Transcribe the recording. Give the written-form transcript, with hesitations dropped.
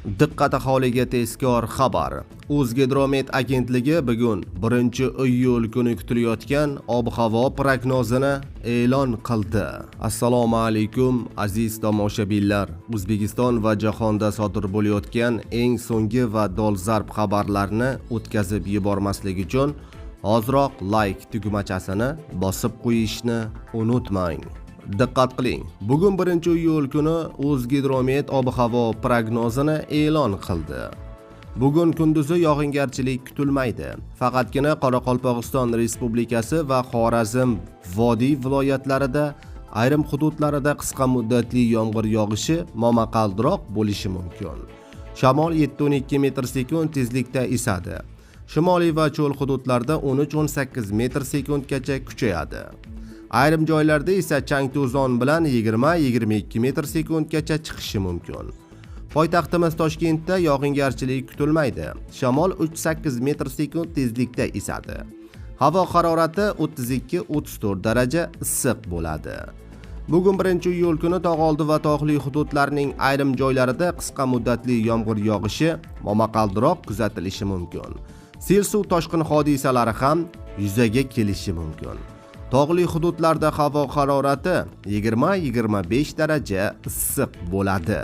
Diqqat aholiga tezkor xabar. O'zgidromet agentligi bugun 1-iyul kuni kutilayotgan ob-havo prognozini e'lon qildi. Assalomu alaykum, aziz tomoshabinlar. O'zbekiston va jahonda sodir bo'layotgan eng so'nggi va dolzarb xabarlarni o'tkazib yubormaslik uchun hoziroq like tugmachasini bosib qo'yishni unutmang. Diqqat qiling. Bugun 1-iyul kuni O'zgidromet ob-havo prognozini e'lon qildi. Bugun kunduzi yog'ingarchilik kutilmaydi. Faqatgina Qoraqalpog'iston Respublikasi va Xorazm vodiy viloyatlarida ayrim hududlarida qisqa muddatli yomg'ir yog'ishi momaqaldiroq bo'lishi mumkin. Shamol 7-12 metr sekund tezlikda esadi. Shimoliy va cho'l hududlarda 13-18 metr sekundgacha kuchayadi. Ayrim joylarda esa chang to'zon bilan 20-22 metr sekundgacha chiqishi mumkin. Poytaxtimiz Toshkentda yog'ingarchilik kutilmaydi. Shamol 3-8 metr sekund tezlikda esadi. Havo harorati 32-34 daraja issiq bo'ladi. Bugun 1-iyul kuni tog'oldi va tog'li hududlarning ayrim joylarida qisqa muddatli yomg'ir yog'ishi, momaqaldiroq kuzatilishi mumkin. Sel suv toshqin hodisalari ham yuzaga kelishi mumkin. Tog'li hududlarda havo harorati 20-25 daraja issiq bo'ladi.